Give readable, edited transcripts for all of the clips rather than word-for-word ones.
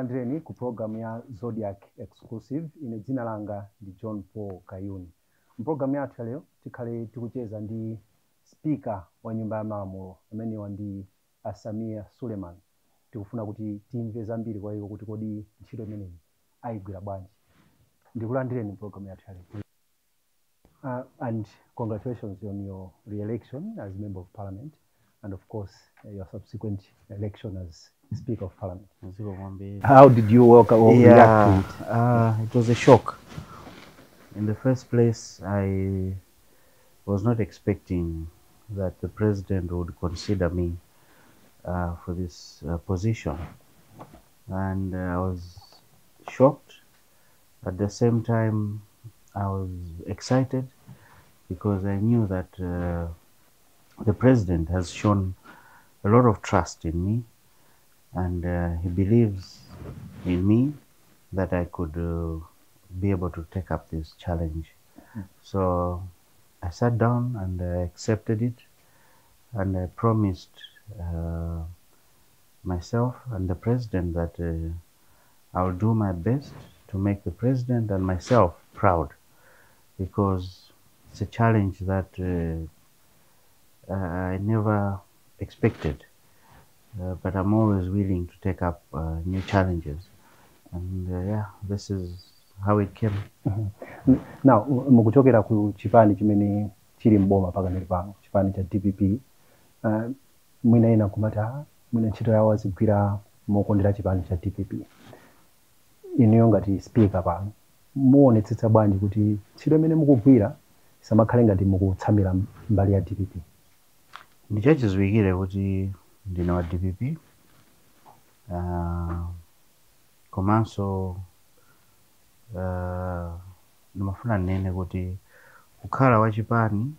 Ndikulandireni ku program ya Zodiak Exclusive. Ine dzina langa ndi John Paul Kayuni. Mpulogalamu yathu ya lero tikhale tikucheza ndi Speaker wa Nyumba ya Malamulo, amenewa ndi a Sameer Suleman. Tikufuna kuti timve zambiri kwa iwo kuti kodi ntchito imeneyi ayigwira bwanji. Ndikulandireni mpulogalamu yathu ya lero. And congratulations on your re-election as Member of Parliament and, of course, your subsequent election as Speaker of Parliament. Zikomo kwambiri. How did you welcome or react to it? It was a shock. In the first place, I was not expecting that the president would consider me for this position. And I was shocked. At the same time, I was excited because I knew that the president has shown a lot of trust in me and he believes in me that I could be able to take up this challenge. So I sat down and I accepted it, and I promised myself and the president that I'll do my best to make the president and myself proud, because it's a challenge that I never expected. But I'm always willing to take up new challenges. And yeah, this is how it came. Now, mukuchokera ku chipani chimene chili mboma pakanali pano, chipani cha DPP. Mwina ena kumati, "Ah, mwina ntchito yawo azigwira mokondera chipani cha DPP." Inuyo ngati Speaker pano, muonetsetsa bwanji kuti ntchito imene mukugwira isamakhale ngati mukutsamira mbali ya DPP? Ndichachidziwikire kuti ndine wa DPP, komanso ndimafuna ndinene kuti kukhala wachipani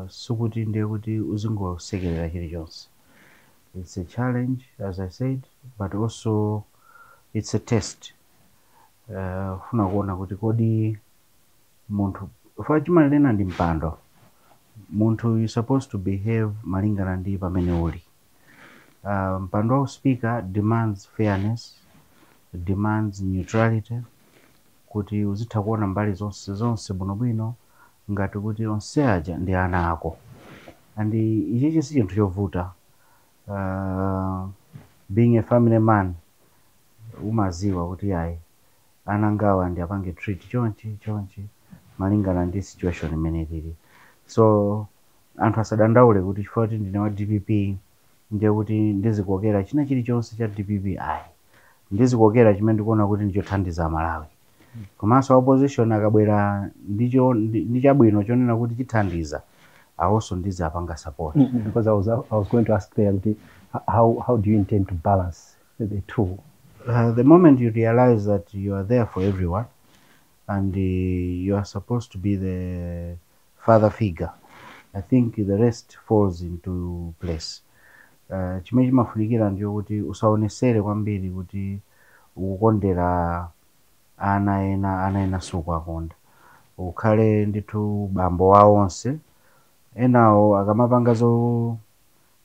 sikuti ndiye kuti uzingosekerera chilichonse. It's a challenge, as I said, but also it's a test, funa kuona kuti kodi munthu fa chimalena ndi mpando, munthu you supposed to behave malingana ndi pamene uli. Mpando wa Speaker demands fairness, demands neutrality, kuti uzitha kuona mbali zonse zonse bwinobwino ngati kuti onse aja ndi ana ako, and ichichi si chinthu chovuta. Being a family man, umaziwa kuti ayi, ana angawa ndi apange treat chonchi chonchi malingana ndi situation imene ilili. So anthu asadandaule kuti chifukwa kuti ndine wa DPP ndiye kuti ndizikokera china chilichonse cha DPP. Ayi, ndizikokera chimene ndikuona kuti ndichothandiza Amalawi. Komanso opposition akabwera ndicho ndi chabwino chonena kuti chithandiza, awonso ndizapanga support. Because I was going to ask there kuti how do you intend to balance the two? The moment you realize that you are there for everyone and you are supposed to be the father figure, I think the rest falls into place. Chimene chimafunikira ndiyo kuti usaonesere kwambiri kuti ukukondera ana ena, ana ena sukuakonda. Ukhale ndithu bambo wawo onse. Enawo akamapanga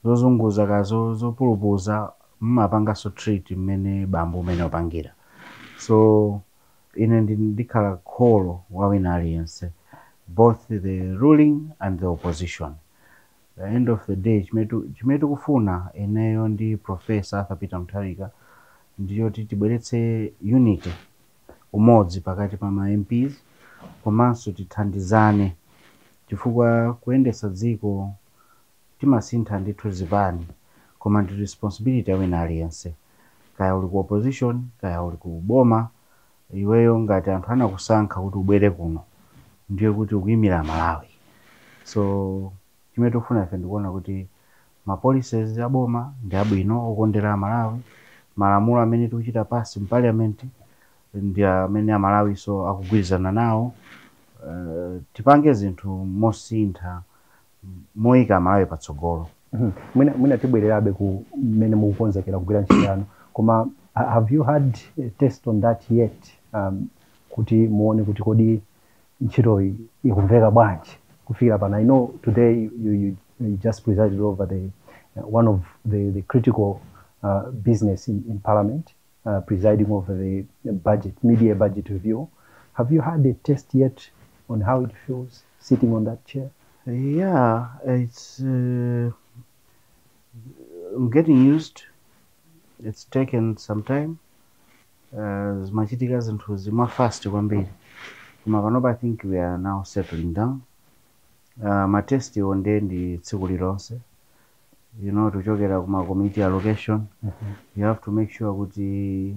zozunguza ka zopulupudza, mmapanganso treat mmene bambo umene upangira. So ine ndikhala kholo wa wina aliyense, both the ruling and the opposition. The end of the day, chimene tikufuna ineyo ndi Professor Arthur Peter Mutharika ndiyoti tibweretse unity, umodzi pakati pa ma MPs, komanso tithandizane, chifukwa kuyendetsa dziko timasintha ndithu zipani, koma ndi responsibility ya wina aliyense, kaya uli ku opposition, kaya uli ku boma. Iweyo ngati anthu anakusankha kuti ubwere kuno, ndiye kuti ukuyimira Malawi. So chimene tikufuna ife ndikuona kuti ma policies aboma ndi abwino okondera Amalawi, malamulo amene tikuchita pass m'parliament ndi amene Amalawi so akugwirizana nawo. Tipange zinthu mosintha, moyika Amalawi patsogolo. Mwina tibwererabe ku mmene mukukonzekera kugwira ntchito yanu, koma have you had a test on that yet, kuti muone kuti kodi ntchitoyi ikumveka bwanji kufikira pano? I know today you just presided over the one of the critical business in Parliament, presiding over the budget, media budget review. Have you had a test yet on how it feels sitting on that chair? Yeah, it's I'm getting used. It's taken some time. Zimachitika zinthu zimwa fast kwambiri, koma panopa I think we are now settling down. Ma test iwo nde ndi tsiku lilonse, tuchokera kuma committee allocation. You have to make sure kuti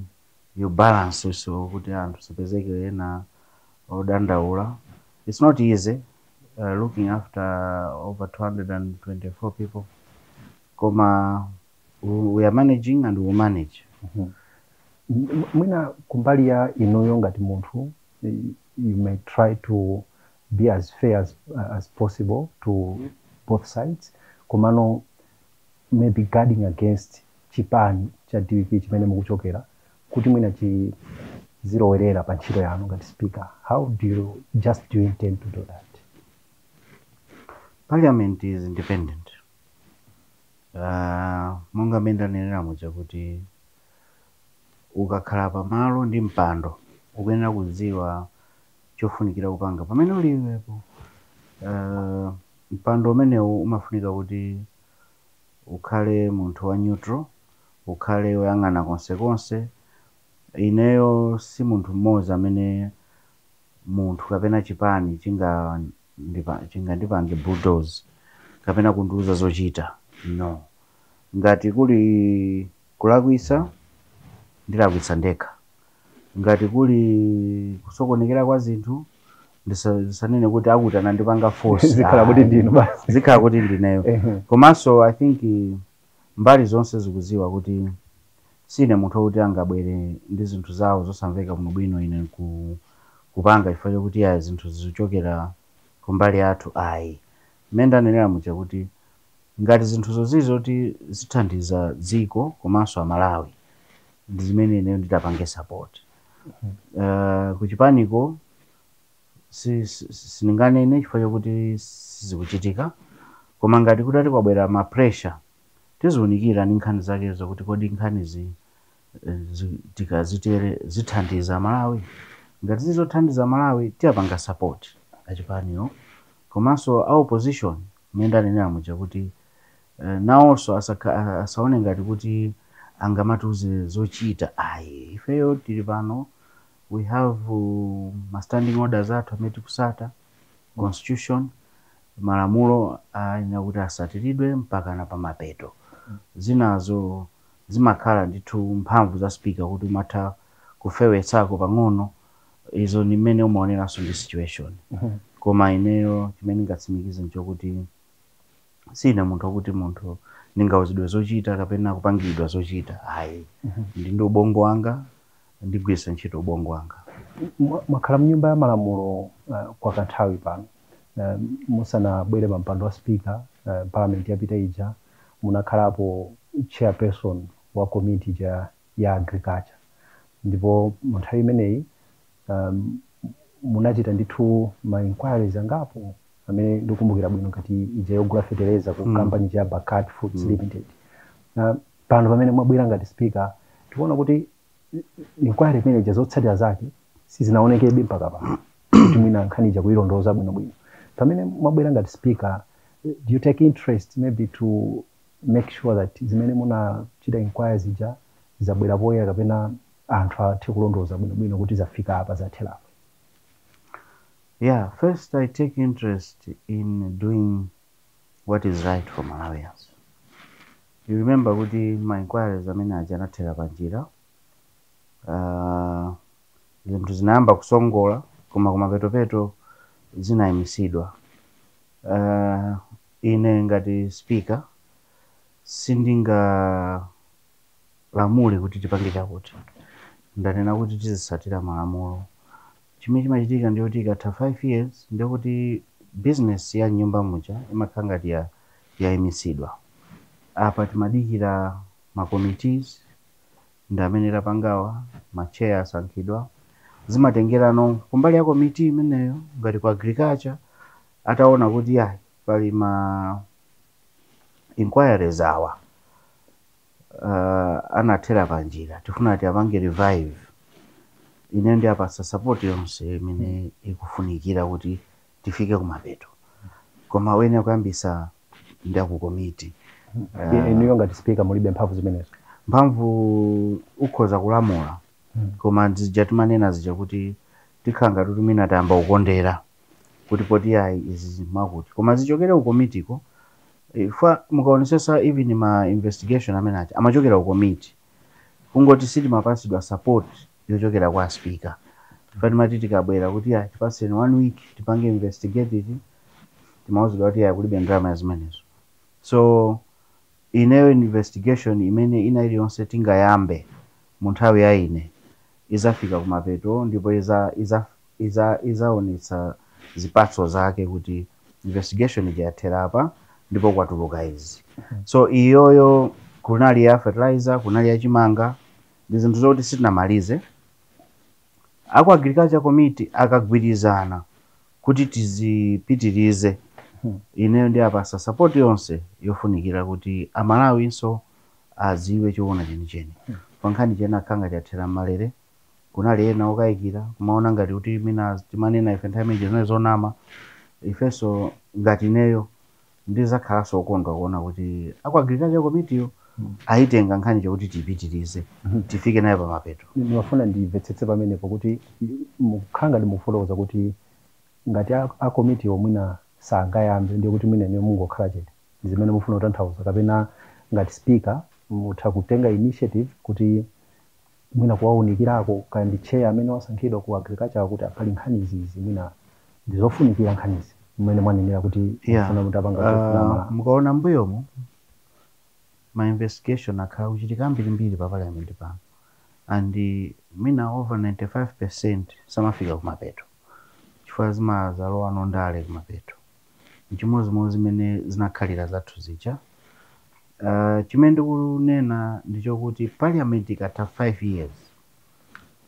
you balance, so kuti anthu sapezeke ena odandaula. It's not easy looking after over 224 people, koma we are managing and we will manage. Mwina kumbali ya inuyo ngati munthu, you may try to be as fair as possible to both sides, komano maybe guarding against chipani cha DPP chimene mukuchokera kuti mwina chizilowerera pa ntchito yanu ngati speaker, how do you intend to do that? Parliament is independent. Monga mmene ndanenera muja kuti ukakhala pamalo ndi mpando, ukuyenera kudziwa chofunikira kupanga pamene uliwepo. Mpando umenewu umafunika kuti ukhale munthu wa neutral, ukhale woyang'ana konsekonse. Ineyo si munthu mmodzi amene munthu kapena chipani chingandipange bulldoze kapena kundiuza zochita, no. Ngati kuli kulakwisa, ndilakwitsa ndekha. Ngati kuli kusokonekera kwa zinthu, ndisanene kuti akuti anandipanga force. Zikhala kuti ndinu basi. Zikhala kuti ndineyo. Komanso I think mbali zonse zikuziwa kuti sine munthu wokuti angabwere ndi zinthu zawo zosamveka bwinobwino ine kupanga chifukwa chokuti ayi, zinthu zichokera kumbali yathu, ayi. Mmene ndanenera muja kuti ngati zinthuzo zili zoti zithandiza dziko komanso Amalawi, ndi zimene ineyo nditapange support. Kuchipaniko sindinganene chifukwa chokuti sizikuchitika, koma ngati kutati kwabwera ma pressure, tiziwunikira ndi nkhani zakezo kuti kodi nkhanizi tikazitere zithandiza Malawi. Ngati zizothandiza Malawi, tiyapanga support achipaniyo. Komanso a opposition, mmene ndanenera muja kuti nawonso asaone ngati kuti angamatiuze zochita, ayi. Ifeyo tili pano, we have ma standing orders athu amene tikusata, constitution, malamulo ayenera kuti asatiridwe mpaka na pamapeto. Zinazo zimakhala ndithu mphamvu za speaker kuti umatha kufewetsako pang'ono, izo ni mmene umaoneranso ndi situation. Koma ineyo chimene ndingatsimikize nchokuti sine munthu wokuti munthu ndingauzidwe zochita kapena kupangidwa zochita, ayi. Ndi ubongo wanga, ndigwiritsa ntchito ubongo wanga. Mwakhala mnyumba ya malamulo kwa kanthawi pano. Musanabwere pa mpando wa speaker, parliament yapita ija munakhalapo chairperson wa committee ja ya agriculture, ndipo mu nthawi imeneyi munachita ndithu ma inquiries angapo amene ndikukumbukira bwino ngati ija yogula fetereza ku company ya Bakat Foods Limited. Pano pamene mwabwera ngati speaker, tikuona kuti inquiry imene zotsatira zake sizinaonekebe mpaka pano, kuti mwina nkhani ija kuyilondoza bwinobwino. Pamene mwabwera ngati speaker, do you take interest maybe to make sure that zimene munachita inquiry zija zabwera poyera, kapena anthu athe kulondoza bwinobwino kuti zafika apa, zathera apa? Yeah, first I take interest in doing what is right for Malawians. You remember kuti ma inquiries amene aja anathera panjira. Zinthu zinayamba kusongola, koma kumapetopeto zinayimisidwa. Ine ngati speaker sindingalamule kuti tipange chakuti. Ndanena kuti tizisatira malamulo. Chimene chimachitika ndiyoti ikatha 5 years, ndikuti business ya nyumba muja imakhala ngati yayimisidwa. Apa timadikira ma committees, ndi amene tapangawa, ma chair asankhidwa. Zimatengerano kumbali ya committee imeneyo, ngati ku agriculture ataona kuti yayi, pali ma inquiries awa. Anathera panjira, tifuna tiapange revive. Ine ndiyapasa support yonse imene ikufunikira kuti tifike kumapeto, koma wene kuyambisa ndi aku komiti. Inuyo ngati speaker mulibe mphamvu zimenezo? Mphamvu ukhoza kulamula, koma zija timanena zija kuti tikhala ngati kuti mwina tayamba kukondera kuti poti ayi izi mwakuti, koma zichokere ku komitiko. Fa mukaonesesa, even ma investigation amene aja amachokera ku komiti, kungoti sitimapasidwa support yochokera kwa speaker. Fa timati tikabwera kuti ayi, tipaseni one week tipange investigate it, timauzidwa kuti ayi, kulibe ndalama ya zimenezo. So ineyo investigation imene ina iliyonse tingayambe mu nthawi ya ine izafika kumapeto, ndipo izaonetsa zipatso zake kuti investigation ija yathera apa ndipo kwatuluka izi. So iyoyo kunali ya fertilizer, kunali ya chimanga, ndi zinthu zoti sitinamalize. Aku agriculture committee akagwirizana kuti tizipitirize, ineyo ndiyapasa support yonse yofunikira kuti Amalawinso adziwe choona chenicheni pa nkhani chena. Khanga chathera mmalere, kunali ena okayikira, kumaona ngati kuti mina timanena ife nthawi imeneyi zinali zonama. Ifenso ngati ineyo ndizakhalanso okondwa kuona kuti aku agriculture committee ayitenga nkhani chokuti tiyipitirize, tifike nayo pamapeto. Ndimafuna ndimvetsetse pamenepo kuti mukhala ngati mukufotokoza kuti ngati a komiti omwina sangayambe, ndiye kuti mwina inuyo mungokhala chete, ndi zimene mufuna kutanthauza, kapena ngati speaker mutha kutenga initiative kuti mwina kuwaunikirako kaya ndi chair amene wasankhidwa ku agriculture kuti apali nkhani izizi, mwina ndizofunikira nkhanizi mmene mwanenera kuti mufuna mutapanga zofuna Malawi? Mukaona mbuyomu ma investigation akhala kuchitika ambirimbiri pa parliament pano, and mwina over 95% samafika kumapeto chifukwa zimazalowa ndale kumapeto. Nchimozimozi zimene zinakhalira zathu zija. Chimene ndikunena ndichokuti parliament ikatha 5 years,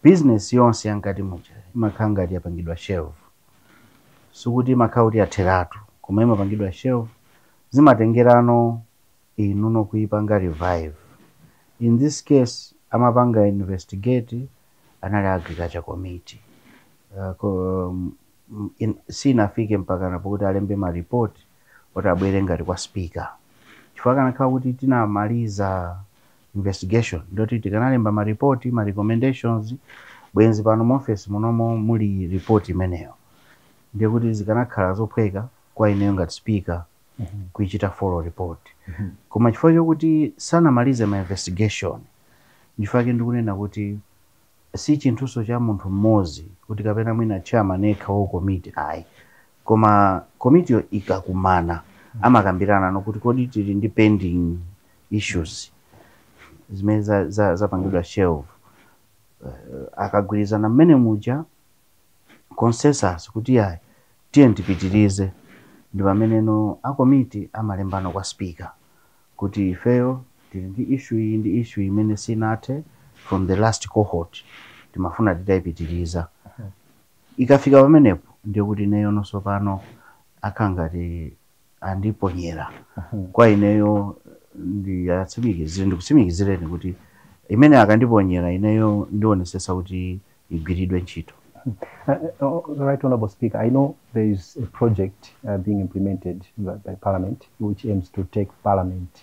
business yonse yankati muja imakhala ngati yapangidwa shelve. Sikuti imakhala kuti yatheratu, koma imapangidwa shelve. Zimatengerano inu kuipanga revive. In this case amapanga investigate anali agriculture committee. Sinafike mpaka napokuti alembe ma report oti abwere ngati kwa speaker, chifukwa kanakhala kuti tinamaliza investigation ndoti tikanalemba ma report, ma recommendations, bwenzi pano mu office munomo muli report imeneyo. Ndiye kuti zikanakhala zophweka kwa ineyo ngati speaker kuichita follow report. Koma chifukwa chokuti sanamalize ma investigation, ndifake ndikunena kuti si chinthuso cha munthu mmodzi kuti kapena mwina chairman yekha wa committee, ayi, koma komitiyo ikakumana amakambirana nokuti kodi tili ndi pending issues zimene zapangidwa shelve. Akagwirizana mmene muja, consensus kuti ayi, tiye tipitirize, ndi pameneno akomiti amalembano kwa speaker kuti ifeyo tili ndi issue iyi ndi issue imene sinathe from the last cohort, timafuna titayipitiriza. Ikafika pamenepo ndiye kuti ineyo nonso pano akhala ngati andiponyera kwa ineyo. Ndiyatsimikizire, ndikutsimikizireni kuti imene akandiponyera ineyo ndionesesa kuti igwiridwe ntchito. Right Honorable Speaker, I know there is a project being implemented by Parliament which aims to take Parliament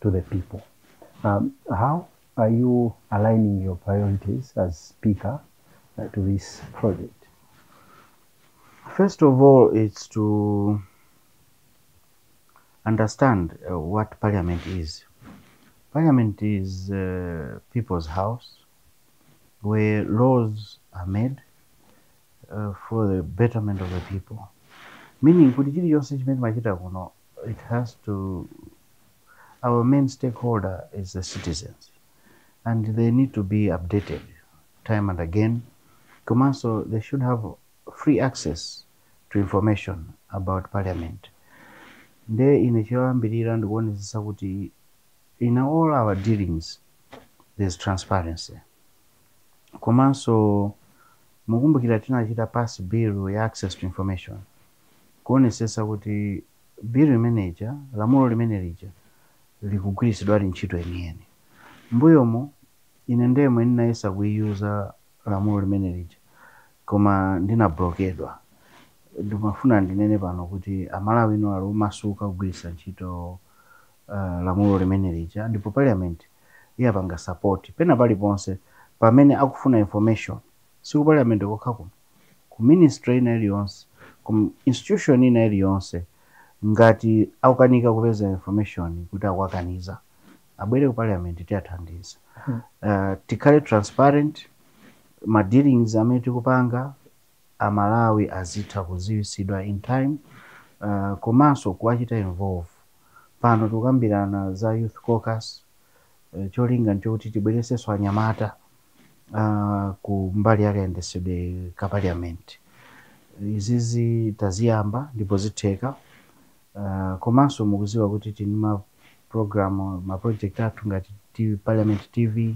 to the people. How are you aligning your priorities as Speaker to this project? First of all, it's to understand what Parliament is. Parliament is people's house where laws are made for the betterment of the people. Meaning, kuti chilichonse chimene machita kuno, it has to, our main stakeholder is the citizens, and they need to be updated time and again. Komanso, they should have free access to information about Parliament. Nde ine choyambirira ndikuonetsetsa kuti in all our dealings there's transparency. Komanso mukumbukira tinachita pass bill ya access to information, kuonetsetsa kuti bill imeneja, lamulo limene lija, likugwiritsidwa ntchito yeniyeni. Mbuyomo ine ndemwe ndinayesa kuiyuza lamulo limene lija, koma ndinablokedwa. Ndimafuna ndinene pano kuti Amalawi ino ali omasuka kugwiritsa ntchito lamulo limene lija, ndipo parliament iyapanga support pena paliponse pamene akufuna information. Siku parliament kokha kuno, ku ministry ina iliyonse, ku institution ina iliyonse, ngati akukanika kupeza information kuti akuakaniza, abwere ku parliament, tiyathandiza. Tikhale transparent ma dealings amene tikupanga, Amalawi azitha kuziwisidwa in time, komanso kuwachita involve. Pano tikukambirana za youth caucus, cholinga nchokuti tibweresenso anyamata ku mbali yakayendesedwe ka parliament. Izizi taziyamba ndipo zitheka. Komanso mukuziwa kuti tini ma program, ma project athu ngati TV, Parliament TV.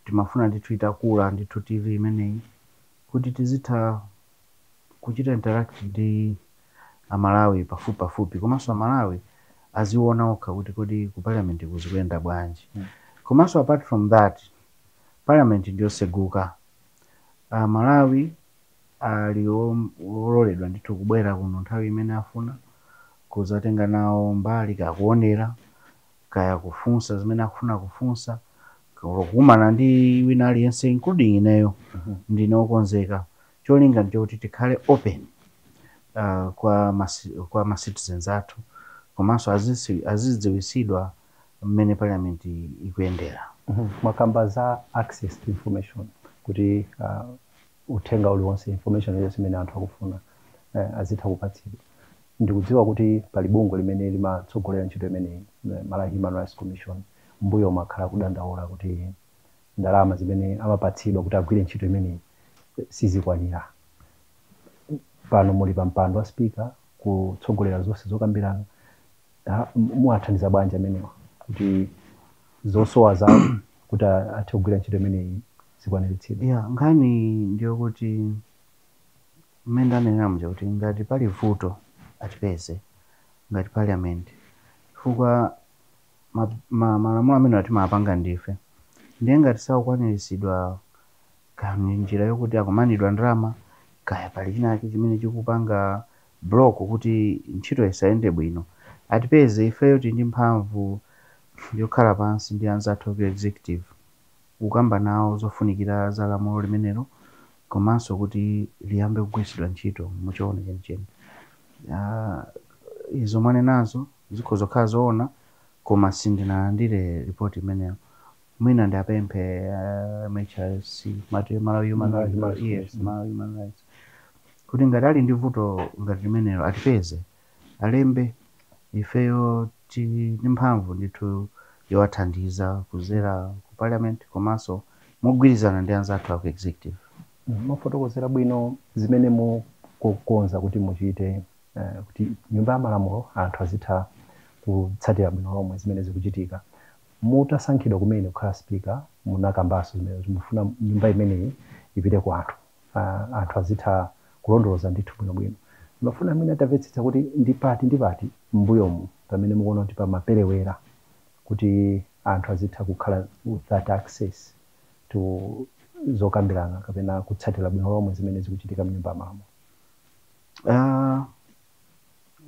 Timafuna ndithu itakula ndithu TV imeneyi kuti tizitha kuchita interact ndi Amalawi pafupi pafupi, komanso Amalawi aziona okha kuti kodi ku parliament kuzikuyenda bwanji. Komanso apart from that, parliament ndiyoseguka. Amalawi ali ololedwa ndithu kubwera kuno nthawi imene afuna kuzatenga nawo mbali, kaya kuonera, kaya kufunsa zimene akufuna kufunsa, kukumana ndi wina aliyense, including ineyo. Ndine wokonzeka. Cholinga ndichokuti tikhale open kwa ma citizens athu, komanso azidziwisidwa mmene parliament ikuyendera. Mwakamba za access to information, kuti uthenga uliwonse, information iliyonse imene anthu akufuna, azitha kupatsidwa. Ndikudziwa kuti pali bungwe limene limatsogolera ntchito imeneyi, Malawi Human Rights Commission. Mbuyo makhala kudandaula kuti ndalama zimene amapatsidwa kuti agwire ntchito imeneyi sizikwanira. Pano muli pa mpando wa speaker kutsogolera zonse zokambirana. Muwathandiza bwanji amenewa kuti zosowa zawo kuti athe kugwira ntchito imeneyi zikwaniritsidwe? Yeah, nkhani ndiyokuti mmene ndanenera muja kuti ngati pali vuto atipeze ngati parliament, chifukwa malamulo amene timapanga ndife. Ndiye ngati sakukwaniritsidwa, kaya ni njira yokuti akumanidwa ndalama, kaya pali chinake chimene chikupanga block kuti ntchito isayende bwino, atipeze ifeyo. Tili ndi mphamvu yokhala pansi ndi anzathu ku executive kukamba nawo zofunikira za lamulo limenelo, komanso kuti liyambe kugwiritsidwa ntchito muchiona chenicheni. Izo mwanenazo zikhoza kukhala zoona, koma sindinalandire ripoti imeneyo. Mwina ndiapemphe MHRC, mati Malawi Human Malawi Rights, Human Rights yes, Commission. Malawi Human Rights, kuti ngati ali ndi vuto ngati limenelo atipeze, alembe. Ifeyo tili ndi mphamvu ndithu yowathandiza kuzera ku parliament, komanso mogwirizana ndi anzathu aku executive. Mwafotokozera bwino zimene mukukonza kuti muchite, kuti nyumba ya malamulo anthu azitha kutsatira bwino lomwe zimene zikuchitika. Mutasankhidwa kumene kukhala speaker, munakambanso zimene mufuna nyumba imeneyi ipite ku anthu, anthu azitha kulondoloza ndithu bwinobwino. Ndimafuna mwina tamvetsetsa kuti ndi pati ndi pati m'mbuyomu pamene mukuona kuti pamaperewera kuti anthu azitha kukhala with that access to zokambirana kapena kutsatira bwino lomwe zimene zikuchitika mnyumba ya malamulo.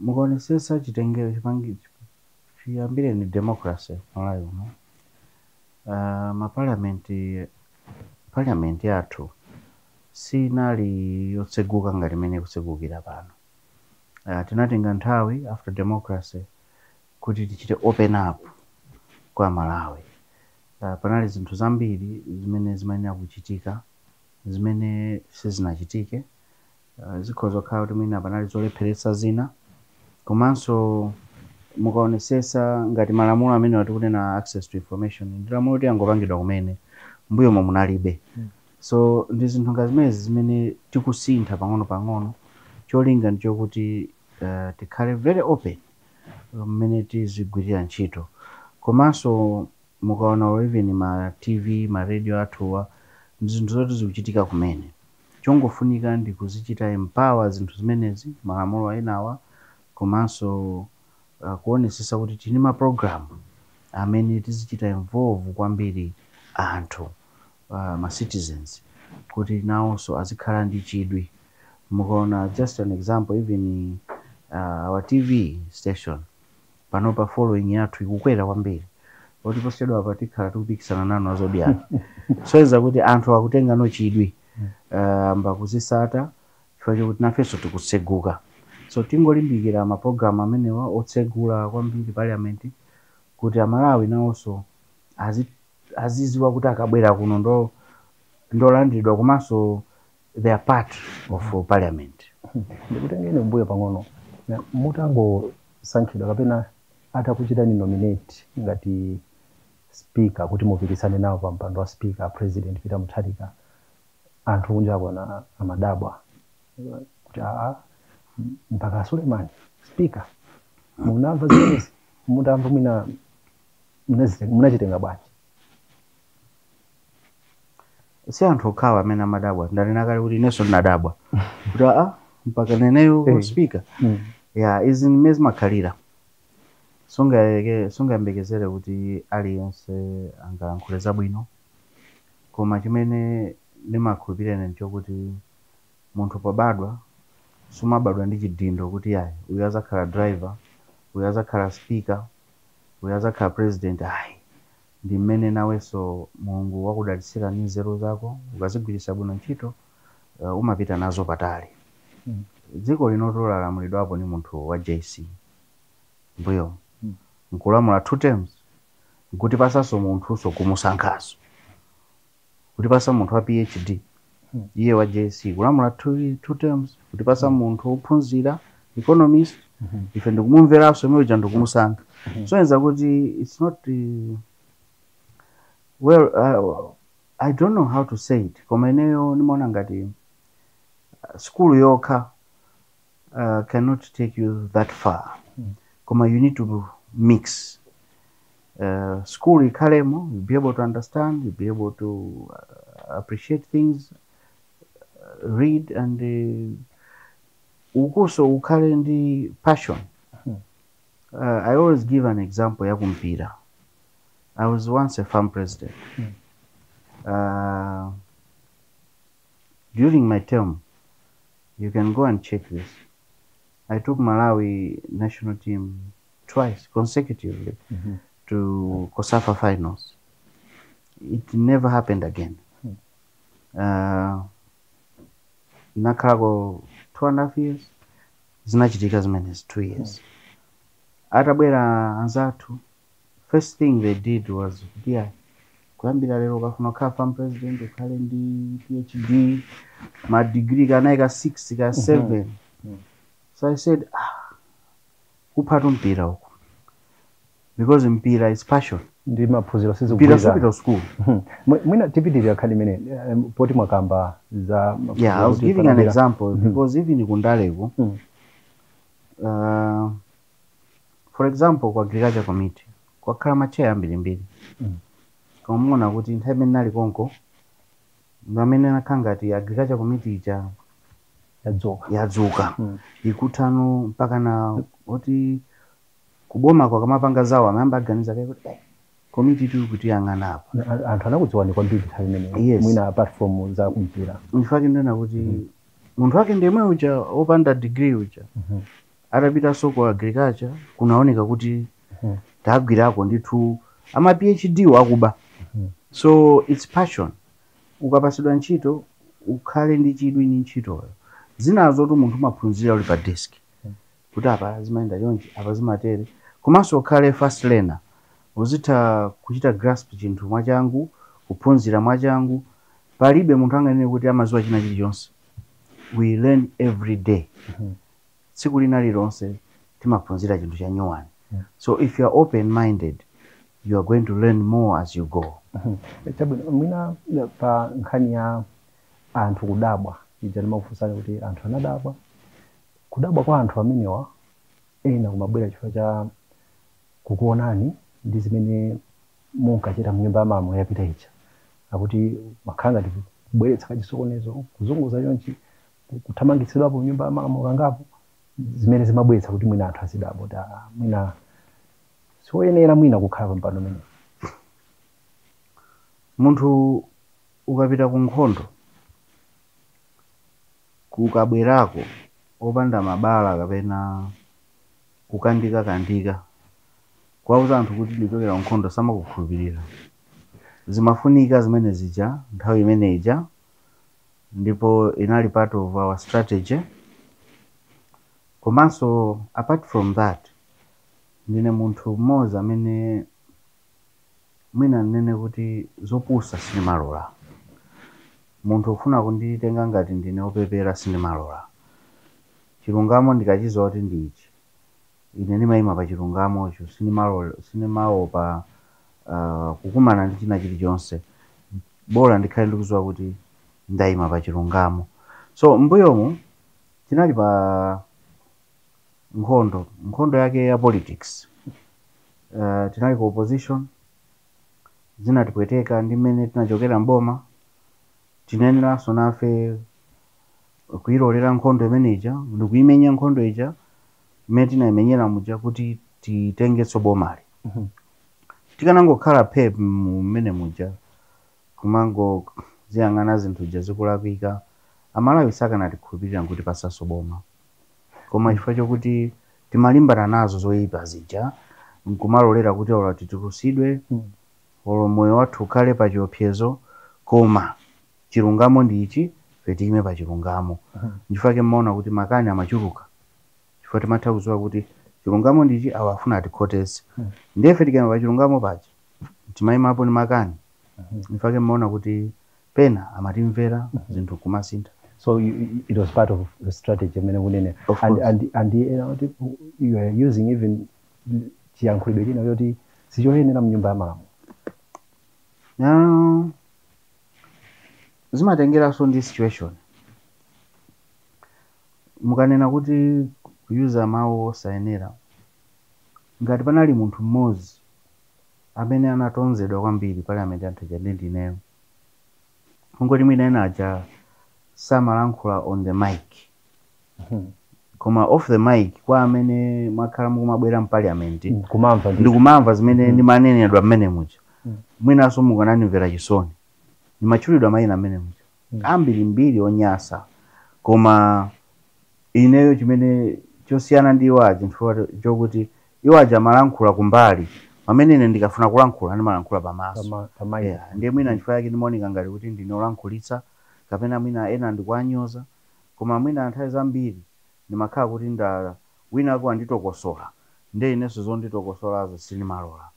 Mukaonesesa chitengero chipangi chiyambire ni democracy Malawi uno, ma parliament yathu sinali yotseguka ngati imene ikutsegukira pano. Tinatenga nthawi after democracy kuti tichite open up kwa Malawi. Panali zinthu zambiri zimene zimayenera kuchitika zimene sizinachitike. Zikhoza kukhala kuti mwina panali zolepheretsa zina. Komanso mukaonesesa ngati malamulo amene atikunena access to information, ndi lamulo kuti angopangidwa kumene, mbuyomo munalibe. So ndi zinthu ngati zimenezi zimene tikusintha pang'ono pang'ono. Cholinga ndichokuti tikhale very open mmene tizigwirira ntchito. Komanso mukaona even ma TV, ma radio athuwa, ndi zinthu zoti zikuchitika kumene. Chongofunika ndi kuzichita empower zinthu zimenezi, malamulo enawa, komanso kuonesesa kuti tili ma program Amene tizichita involve kwambiri anthu, ma citizens, kuti nawonso azikhala ndi chidwi. Mukaona, just an example, even our TV station panopa following yathu ikukwera kwambiri, poti posachedwa apa tikhala tikupikisana nanu a Zodiak. So kuti anthu akutenga no chidwi, amba kuzisata chifukwa chokuti nafenso tikutseguka. So tingolimbikira mapulogalamu amenewa otsegula kwambiri parliament, kuti Amalawi nawonso aziziwa kuti akabwera kuno ndolandiridwa, komanso they are part of parliament. Ndikutengeni mbuyo pang'ono. Mutangosankhidwa kapena atakuchitani nominate ngati speaker kuti mupikisane nawo pa mpando wa speaker, President Peter Mutharika, anthu kunja na amadabwa kuti aa, mpaka Suleiman speaker? Munamva zimenezi, mutamva mwina munachitenga bwanji? Si anthu okhawa amene amadabwa. Ndanena kale kuti inenso ndinadabwa kuti aa, mpaka neneyo speaker? Ya, izi ndimene zimakhalira. Sungayembekezere kuti aliyense angalankhule zabwino, koma chimene ndimakhulupirira ine nchokuti munthu pobadwa sumabadwa ndi chidindo kuti ayi, uyu azakhala driver, uyu azakhala speaker, uyu azakhala president. Ayi, ndi mmene nawenso Mulungu wakudalitsira ndi nzeru zako, ukazigwiritsa bwino ntchito, umapita nazo patali. Dziko lino tolalamulidwapo ni munthu wa JC mbuyo, nkulamula two terms, nkutipasanso munthuso kumusankhaso, kutipasa munthu wa PhD. Iye wa JC kulamula two terms, kutipasa munthu wophunzira, economist, ife ndikumumveranso imwe uja ndikumusankha. So enza kuti it's not well, I don't know how to say it, koma ineyo nimaona ngati skulu yokha cannot take you that far, koma you need to mix. School ikhalemo, you'll be able to understand, you'll be able to appreciate things, read and ukuso ukhale ndi passion. I always give an example ya kumpira. I was once a FAM president. During my term, you can go and check this, I took Malawi national team twice consecutively to COSAFA finals. It never happened again. Nakhalako 2.5 years, zinachitika zimenezi 2 years. Atabwera anzathu, first thing they did was kuti ayi, kuyambira lero ukafuna kukhala FAM president ukhale ndi PhD, ma degree kanayi, ka 6, ka 7. So I said, ah, kuphatu mpira uku, because mpira is passion. Ndi maphunziro Mpira sizikugwirizana. Supita school. Mwina tipitirira nkhani imene poti mwakamba za maphunziro Yeah, I was kuti giving an panabwera- example because even kundaleko, for example, ku agriculture committee kwakhala ma chair ambirimbiri, koma muona kuti nthawi imene nali konko pamene nakhala ngati agriculture committee ija yadzuka. Yadzuka. Ikuthano mpaka na oti kuboma kwakamapanga zawo amayamba aganiza kaye kuti komiti tili kutiyang'ana apa. Anthu anakudziwani kwambiri nthawi imeneyo. Yes. Mwina apart from za kumpira. In fact, ndena kuti munthu wake ndemwe uja wopanda degree uja atapitanso ku agriculture kunaoneka kuti tagwirako ndithu ama PhD wakuba. So it's passion. Ukapasidwa ntchito ukhale ndi chidwi ndi ntchitoyo. Zinazo tu munthu umaphunzira uli pa desk kuti apa zimayenda chonchi, apa zimatere. Komanso ukhale fast learner, uzitha kuchita grasp chinthu mwachangu, kuphunzira mwachangu. Palibe munthu anganene kuti amaziwa china chilichonse. We learn every day. Tsiku lina lilonse timaphunzira chinthu cha nyuwani. So if you are open minded, you are going to learn more as you go. Chabwino, mwina pa nkhani ya anthu kudabwa ija ndimakufunsani kuti anthu anadabwa, kudabwa kwa anthu amenewa ena kumabwera chifukwa cha kukuonani ndi zimene munkachita mnyumba ya malamulo yapita ija, akuti makhala ngati kubweretsa kachisokonezo, kuzunguza chonchi, kuthamangitsidwapo mnyumba ya malamulo kangapo, zimene zimabweretsa kuti mwina anthu azidabwa kuti ah, mwina Sioyenera mwina kukhala pa mpando umenewu. Munthu ukapita ku nkhondo, kukabwerako opanda mabala kapena kukandika-kandika, kuwauza anthu kuti ndikuchokera ku nkhondo, samakukhulupirira. Zimafunika zimene zija nthawi imene ija, ndipo inali part of our strategy. Komanso apart from that, ndine munthu mmodzi amene mwina ndinene kuti zopusa sindimalola. Munthu ufuna kunditenga ngati ndine opepera, sindimalola. Chilungamo ndikachidziwa kuti ndi ichi, ine ndimayima pa chilungamocho, sindimalola, sindimaopa kukumana ndi china chilichonse, bola ndikhale ndikudziwa kuti ndayima pa chilungamo. So mbuyomu tinali pa nkhondo, nkhondo yake ya politics. Tinali ku opposition, zinatipweteka ndi mmene tinachokera mboma. Tinayeneranso nafe kuyilolera nkhondo imene ija ndikuyimenya nkhondo ija imene tinayimenyera muja kuti titengenso bomali. Tikanangokhala phe mmene muja, kumango ziyang'ana zinthu ija zikulakwika, Amalawi sakanatikhulupirira kuti pasaso boma. Koma chifukwa chokuti timalimbana nazo zoyipa zija, nkumalolera kuti olo titulusidwe, olo moyo wathu ukhale pa chiopsezo, koma chilungamo ndi ichi, ife tiyime pa chilungamo. Nchifukwa chake mmaona kuti makani amachuluka, chifukwa timatha kudziwa kuti chilungamo ndi ichi, awa afuna atikhotese. Ndiye ife tikayima pa chilungamo paja, timayimapo ndi makani. Nchifukwa chake mmaona kuti pena amatimvera, zinthu kumasintha. So it was part of the strategy imene munene. Of And course. and kuti you are using even chiyankhulidwe china choti sichoyenera mnyumba ya malamulo. Now, zimatengeranso ndi situation. Mukanena kuti kuyuza mawu osayenera, ngati panali munthu mmodzi amene anatonzedwa kwambiri parliament anthu aja, ndi ndineyo. Kungoti mwina ena aja samalankhula on the mic, koma off the mic, kwa amene mwakhala mukumabwera mparliament Kumamva ndi ndikumamva zimene ndimanenedwa mmene muja, mwinanso mukanandimvera chisoni. Ndimatchulidwa mayina mmene muja ambirimbiri onyasa, koma ineyo chimene chosiyana ndi iwo aja nchifukwa chokuti iwo aja amalankhula kumbali, pamene ine ndikafuna kulankhula ndimalankhula pamaso. Pa mic. Yeah, ndiye mwina nchifukwa yake ndimaoneka ngati kuti ndine olankhulitsa kapena mwina ena ndikuanyoza, koma mwina nthawi zambiri ndimakhala kuti nda wina ako anditokosola, ndiye inenso zonditokosolazo sindimalola.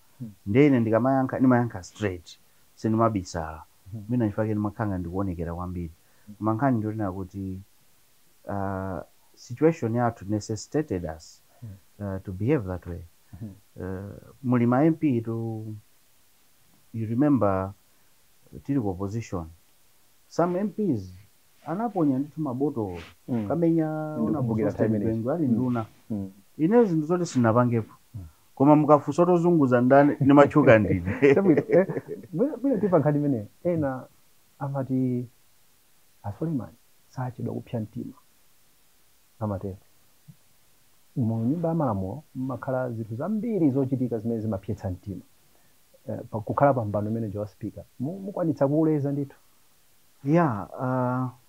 Ndiye ine ndikamayankha ndimayankha straight, sindimabisala. Mwina nchifukwa chake ndimakhala ngati ndikuonekera kwambiri, koma nkhani ndionena kuti situation yathu necessitated us to behave that way. Muli ma MP to, you remember tili ku opposition, some MPs anaponya ndithu mabotolo, kamenya. Ndikukumbukira nthawi imeneyi. Gwengwe ali nduna. Ine zinthu zoti sinapangepo, koma mukafunsa tozunguza ndani, ndimatchuka ndine. Chabwino, mwina tipa nkhani imeneyo. Ena amati a Suleiman sachedwa kupsa mtima, amatero. Mu nyumba ya malamulo mmakhala zinthu zambiri zochitika zimene zimapsetsa mtima. Kukhala pa mpando umene wa speaker, mukwanitsa kuuleza ndithu? Yeah,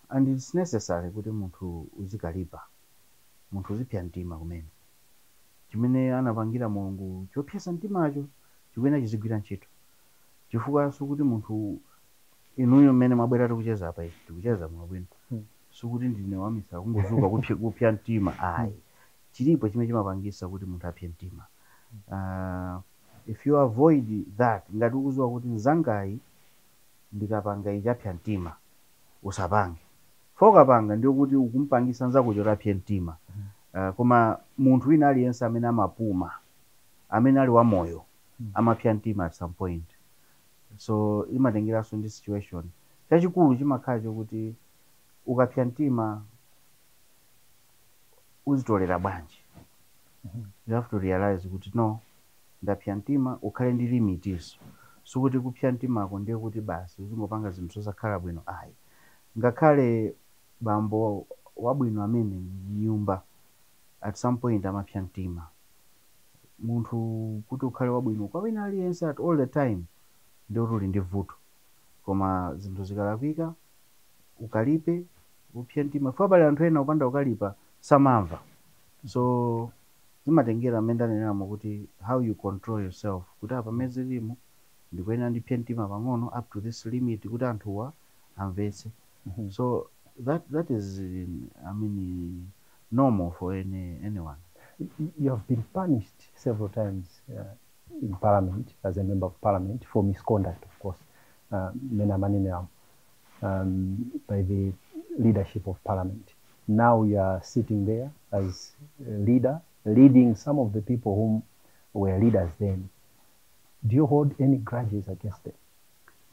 and it's necessary kuti munthu uzikalipa, munthu uzipsa mtima kumene chimene anapangira Mulungu chopyesa mtimacho chikuyenera chizigwira ntchito, chifukwa sikuti munthu inuyo mmene mwabwera tikucheza apa, ichi tikucheza mwabwino, sikuti ndine wamisala kungozuka kupya mtima, ayi. Chilipo chimene chimapangisa kuti munthu apye mtima. If you avoid that, ngati ukudziwa kuti mzangayi ndikapanga ichi apya mtima, usapange. Ukapanga ndiyo kuti ukumpangisa nzako choti apye mtima. Koma munthu wina aliyense amene amapuma, amene ali wamoyo, amapya mtima at some point. So imatengeranso ndi situation. Chachikulu chimakhala chokuti ukapya mtima uzitolera bwanji. You have to realize kuti no, ndapya mtima, ukhale ndi limit iso. Sikuti kupya mtimako ndiye kuti basi uzingopanga zinthu zosakhala bwino, ayi. Ngakhale bambo wabwino amene mnyumba at some point amapya mtima. Munthu kuti ukhale wabwino kwa wina aliyense at all the time, ndikuti uli ndi vuto. Koma zinthu zikalakwika, ukalipe, upse mtima, chifukwa pali anthu ena upanda ukalipa samamva. So zimatengera mmene ndaneneramo kuti how you control yourself, kuti apa pamene zilimo ndikuyenera ndipse mtima pang'ono up to this limit kuti anthuwa amvetse. So that is, I mean, normal for anyone. You have been punished several times in parliament as a member of parliament for misconduct, of course, mena manene, by the leadership of parliament. Now you are sitting there as a leader, leading some of the people whom were leaders then. Do you hold any grudges against them?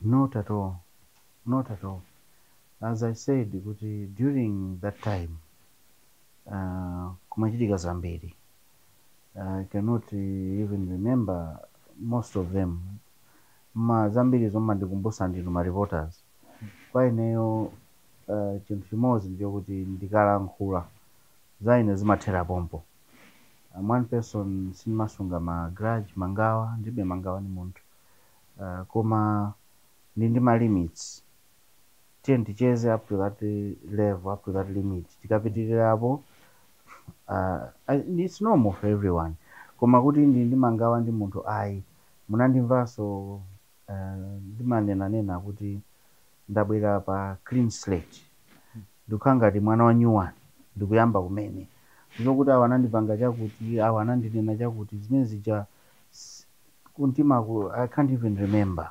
Not at all. Not at all. As I said, kuti during that time, kumachitika zambiri. I cannot even remember most of them. Ma zambiri zomwe ndikumbusa ndinu ma reporters. Kwa ineyo, chinthu chimodzi ndichokuti ndikalankhula za ine zimathera pompo. I'm one person sindimasunga ma grudge, mangawa, ndilibe mangawa ni munthu. Koma ndi ma limits. Tiye ticheze up to that level, up to that limit. Tikapitirirapo, it's normal for everyone. Koma kuti ndi mangawa ndi munthu, ayi. Munandimvanso ndimanenanena kuti ndabwera pa clean slate, ndikukhala ngati mwana wa nyuwani, ndikuyamba kumene. Ndizokuti awa anandipanga chakuti, awa anandinena chakuti, zimene zija kumtimaku I can't even remember.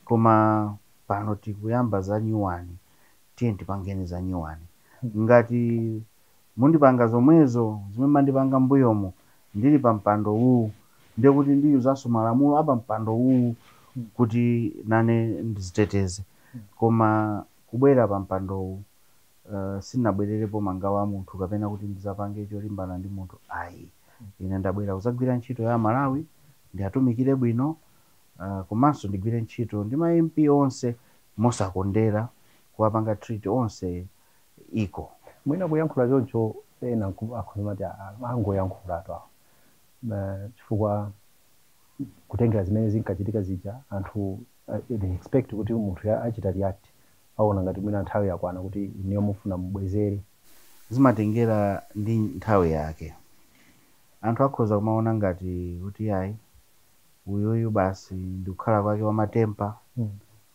Koma pano tikuyamba za nyuwani, tiye tipangeni za nyuwani. Ngati mundipanga zomwezo zimene mandipanga mbuyomo ndili pa mpando uwu, ndiye kuti ndiyuzanso malamulo apa mpando uwu kuti nane ndiziteteze. Koma kubwera pa mpando uwu, sindinabwererepo mangawa a munthu kapena kuti ndizapange cholimbana ndi munthu, ayi. Ine ndabwera kuzagwira ntchito ya Malawi, ndiatumikire bwino, komanso ndigwire ntchito ndi ma MP onse mosakondera, kuwapanga treat onse equal. Mwina kuyankhula choncho ena akhozamati angoyankhula tu awo, chifukwa kutengera zimene zinkachitika zija, anthu they expect kuti munthu achita react, aona ngati mwina nthawi yakwana kuti iniyo mufuna mubwezere. Zimatengera ndi nthawi yake. Anthu akhoza kumaona ngati kuti ayi, uyuyu basi ndikukhala kwake wamatempa,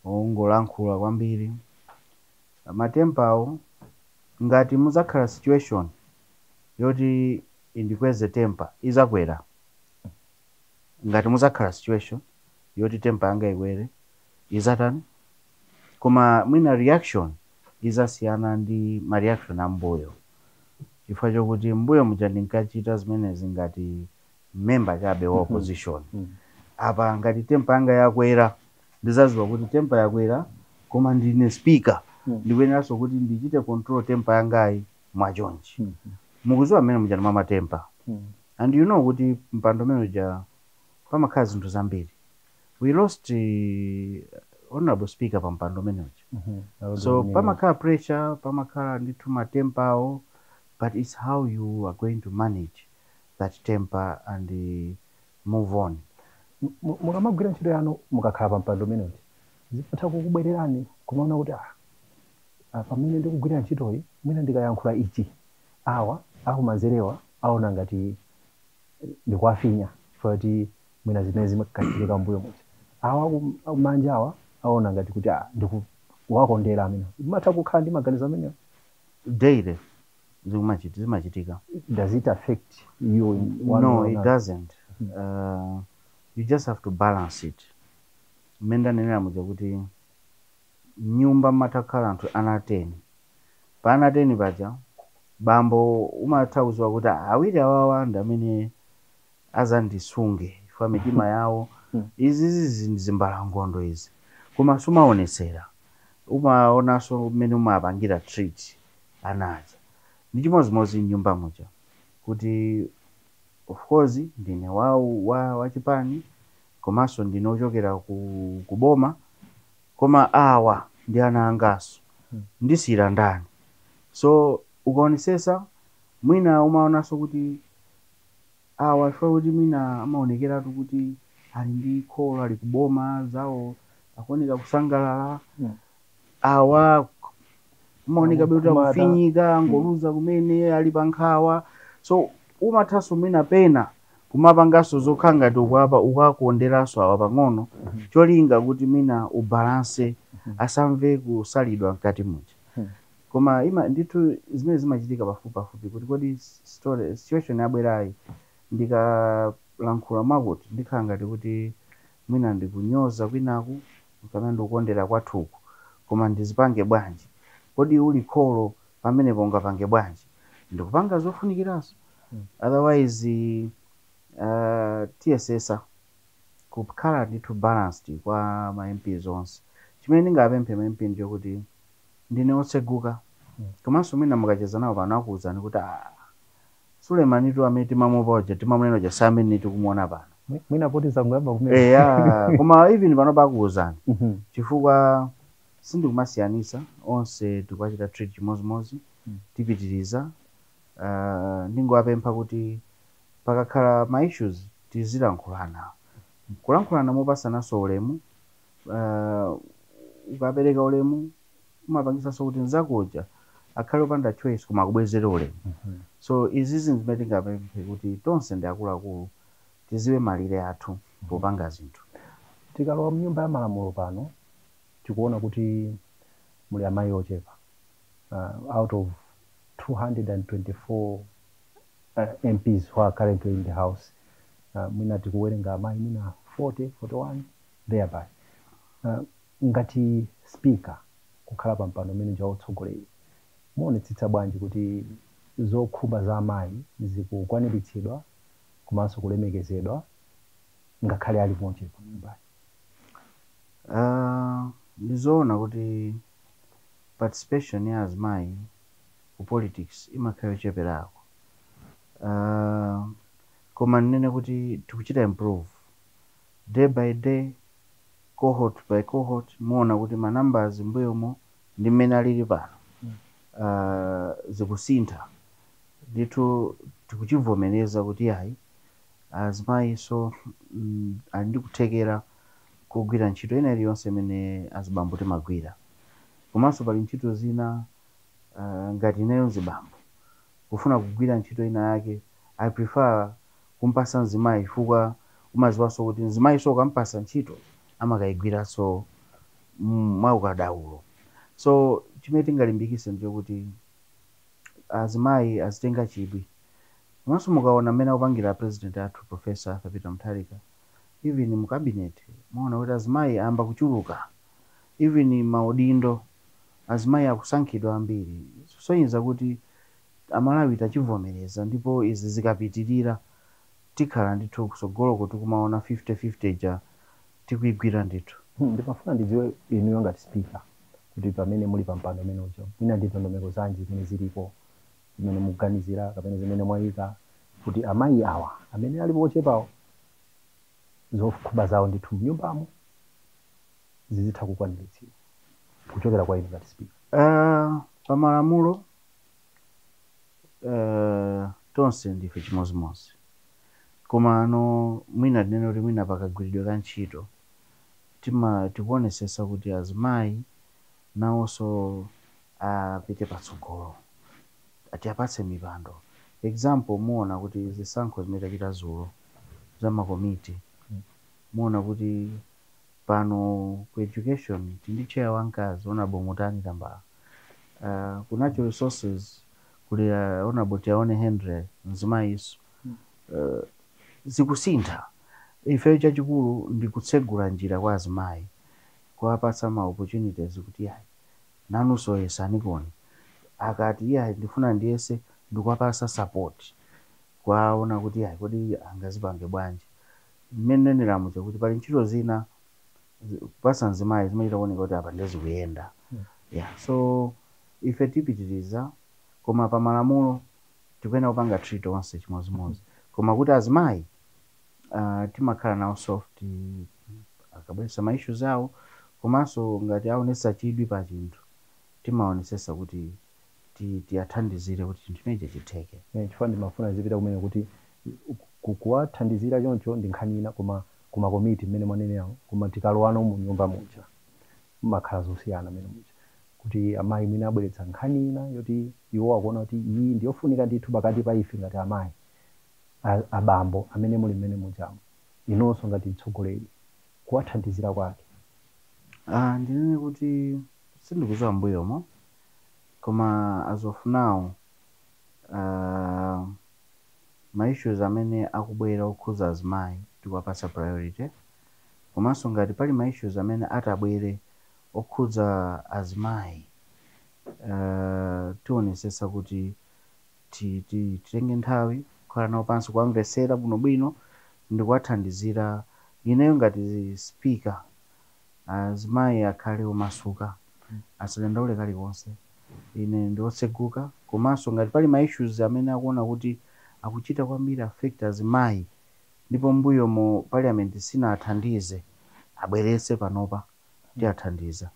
ongolankhula kwambiri. Matempawo, ngati muzakhala situation yoti indikweze temper, izakwera. Ngati muzakhala situation yoti temper yanga ikwere, izatani? Koma mwina reaction izasiyana ndi ma reaction ambuyo, chifukwa chokuti mbuyo muja ndinkachita zimenezi ngati member chabe wa opposition. Apa ngati temper yanga yakwera, ndizaziwa kuti temper yakwera, koma ndine speaker, ndikuyeneranso kuti ndichite control temper yangayi mwachonchi. Mukuziwa mmene muja ndimamatempa, and you know kuti mpando umene uja pamakhala zinthu zambiri. We lost honorable speaker pa mpando umene uja. So pamakhala pressure, pamakhala ndithu matempawo, but it's how you are going to manage that temper and move on. Mukamagwira ntchito yanu, mukakhala pa mpando umene uja, zimatha kukubwererani kumaona kuti pamene ndikugwira ntchitoyi, mwina ndikayankhula ichi, awa akumanzerewa aona ngati ndikuwafinya chifukwa kuti mwina zimene zimakachitika mbuyo muja, awa akumanja awa aona ngati kuti ndikuwakondera amene. Zimatha kukhala ndi maganizo amenewa? Daily zimachitika. Does it affect you in one No, way or it another? doesn't. You just have to balance it. Mmene ndanenera muja kuti nyumba mmatakhala anthu ana 10, pa ana 10 paja bambo umatha kudziwa kuti awiri awawa ndi amene azandisunge chifukwa mitima yawo izizi ndi zimbalangondo izi. Koma sumaonesera, umaonanso mmene umapangira treat anaja. Ndi chimodzimodzi mnyumba muja, kuti of course ndine wa chipani, komanso ndine ochokera ku boma, koma awa ndi ana angaso, ndisiyira ndani? So ukaonesesa mwina umaonanso kuti Awa chifukwa kuti mwina amaonekeratu kuti ali ndi kholo ali kuboma zawo, akuoneka kusangalala. Awa amaoneka kuti Kumata. Akufinyika, ngoluza kumene ali pa nkhawa. So umathanso mwina pena kumapanganso zokhala ngati ukwapa ukakonderanso awa pang'ono, cholinga kuti mwina ubalance, asamve kusalidwa mkati muja. Koma ima ndithu zimene zimachitika pafupi pafupi kuti kodi story situation yabwerayi, ndikalankhula mwakuti ndikhala ngati kuti mwina ndikunyoza kwinaku kapena ndikukondera kwathuku, koma ndizipange bwanji? Kodi uli kholo pamenepo ungapange bwanji? Ndikupanga zofunikiranso. Otherwise tiyesesa kukhala ndithu balanced kwa ma MPs onse. Chimene ndingapemphe ma MP ndichokuti ndine otseguka, komanso mwina mukacheza nawo pano akuwuzani kuti, "Ah, Sulemanitu amene timamupa uja, timamunena uja, si amene tikumuona pano." Mwina poti zangoyamba kumene. Eya, koma even pano pakuwuzani, chifukwa sindikumasiyanisa, onse tikuwachita treat chimozimozi. Tipitiriza. Ndingowapempha kuti pakakhala ma issues tizilankhulana, kulankhulana mopasananso ulemu. Ukapereka ulemu umapangisanso kuti nzakuja akhale opanda choice koma akubwezere ulemu. So izi zinthu zimene tingapemphe kuti tonse ndi akuluakulu, tiziwe malire athu popanga zinthu. Tikalowa mnyumba ya malamulo pano tikuona kuti muli amayi ochepa. Out of 224 MPs who are currently in the house, mwina tikuwerenga amayi mwina 40, 41 thereby. Ngati speaker, kukhala pa mpando umene wa utsogoleri, muonetsetsa bwanji kuti zokhumba za amayi zikukwaniritsidwa komanso kulemekezedwa ngakhale ali mochepa mnyumbayi? Ndizoona kuti participation ya azimayi ku politics imakhala yocheperako, koma ndinene kuti tikuchita improve day by day, cohort by cohort. Muona kuti ma numbers mbuyomo ndi mmene alili pano zikusintha ndithu. Tikuchivomereza kuti ayi, azimayiso ali ndi kuthekera kugwira ntchito ina iliyonse imene azibambo timagwira. Komanso pali ntchito zina, ngati ineyo mzibambo kufuna kugwira ntchito ina yake, I prefer kumpasa mzimayi, chifukwa umaziwanso kuti mzimayiso ukampasa ntchito amakayigwiranso mwaukadaulo. So chimene tingalimbikise ndichokuti azimayi azitenga chidwi. Komanso mukaona mmene akupangira president athu, Professor Arthur Peter Mutharika, even mu cabinet muona kuti azimayi ayamba kuchuluka, even maudindo azimayi akusankhidwa ambiri, kusonyeza kuti Amalawi tachivomereza. Ndipo izi zikapitirira tikhala ndithu kusogoloko tikumaona 50-50 ja tikuigwira ndithu. Ndimafuna ndidziwe inuyo ngati speaker kuti pamene muli pa mpando umene uja, mwina ndi ndondomeko zanji zimene zilipo, zimene mukuganizira kapena zimene mwayika kuti amayi awa amene alipo ochepawo, zokhumba zawo ndithu mnyumbamo zizitha kukwaniritsidwa kuchokera kwa inu ngati speaker? Pamalamulo tonse ndife chimozimozi, koma ano mwina tinene kuti mwina pakagwiridwe ka ntchito tima tikuonesesa kuti azimayi nawonso apite patsogolo, atiapatse mipando. Example, muona kuti zisankho zimene tachita zulo za makomiti, muona kuti pano ku education tindi chair wamkazi, Honorable Mutani Tambala. Ku natural resources kuli Honorable Tiaone Henry, mzimayiso. Zikusintha. Ifeyo chachikulu ndi kutsegula njira kwa azimayi, kuwapatsa ma opportunities kuti yayi, nanunso yesani koni. Akati yayi, ndifuna ndiyese, ndikuwapasa support, kwaona kuti yayi, kodi angazipange bwanji. Mmene neneramu chakuti pali ntchito zina kupasa mzimayi zimachita kuoneka kuti apa ndezikuyenda. Yeah, so ife tipitiriza, koma pamalamulo tikuyenera kupanga treat onse chimozimozi. Koma kuti azimayi timakhala nawo soft akabweretsa ma issues awo, komanso ngati aonesa chidwi pa chinthu timaonesesa kuti tiyathandizire kuti chinthu chimenechi chitheke. Chifukwa ndimafuna zipita kumene kuti Kuwathandizira choncho ndi nkhani ina, koma kumakomiti mmene mwanenerawo, koma tikalowano mu nyumba muja mumakhala zosiyana mmene muja, kuti amayi mwina abweretsa nkhani ina yoti iwo akuona kuti iyi ndiyofunika ndithu pakati pa ife ngati amayi, abambo amene muli mmene mujamo, inonso ngati mtsogoleri, kuwathandizira kwake. Ndinene kuti sindikudziwa mbuyomo, koma as of now, ma issues amene akubwera okhuza azimayi tikuwapatsa priority. Komanso ngati pali ma issues amene atabwere okhuza azimayi, tionesesa kuti titenge nthawi kukhala nawo pansi, kuwamvesera bwinobwino ndi kuwathandizira. Ineyo ngati speaker, azimayi akhale omasuka, asadandaule kalikonse, ine ndiotseguka. Komanso ngati pali ma issues amene akuona kuti akuchita kwambiri affect azimayi ndipo mbuyo mu parliament sinathandize, abweretse panopa, tiyathandiza.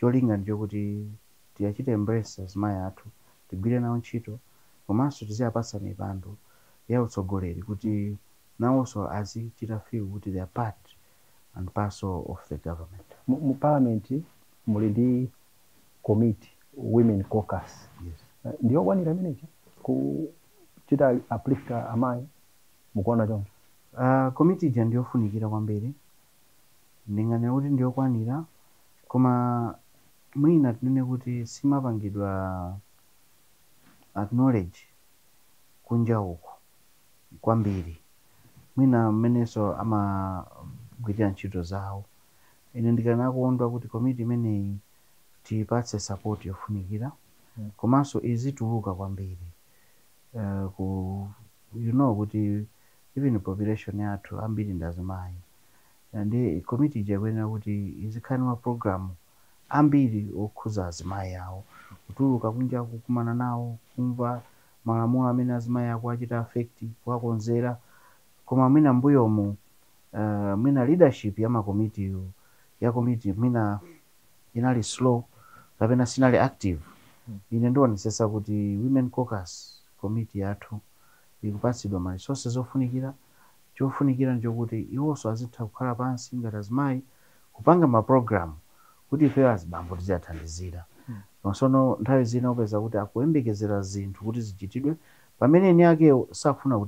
Cholinga ndichokuti tiyachite embrace azimayi athu, tigwire nawo ntchito, komanso tiziyapatsa mipando ya utsogoleri kuti nawonso azichita feel kuti they are part and parcel of the government. Mu parliament muli ndi committee, Women Caucus. Yes. Ndiyokwanira imeneyi kuchita uplift amayi, mukuona choncho? Komiti ija ndiyofunikira kwambiri. Ndinganena kuti ndiyokwanira, koma mwina tinene kuti simapangidwa acknowledge kunja uku kwambiri, mwina mmenenso amagwirira ntchito zawo. Ine ndikanakondwa kuti komiti imeneyi tiyipatse support yofunikira, komanso izituluka kwambiri, ku kuti even population yathu ambiri ndi azimayi. Ndi komiti ija ikuyenera kuti izikhala ndi ma program ambiri okhuza azimayi awo, kutuluka kunja, kukumana nawo, kumva malamulo amene azimayi akuachita affect, kuwakonzera. Koma mwina mbuyomu, mwina leadership ya makomiti, ya komiti, mwina inali slow kapena sinali active. Ine ndionesesa kuti Women Caucus committee yathu ikupatsidwa ma resources ofunikira. Chofunikira nchokuti iwonso azitha kukhala pansi ngati azimayi kupanga ma program kuti ifeyo azibambo tiziyathandizira. Nonsono nthawi zina upeza kuti akuyembekezera zinthu kuti zichitidwe pamene eni akewo safuna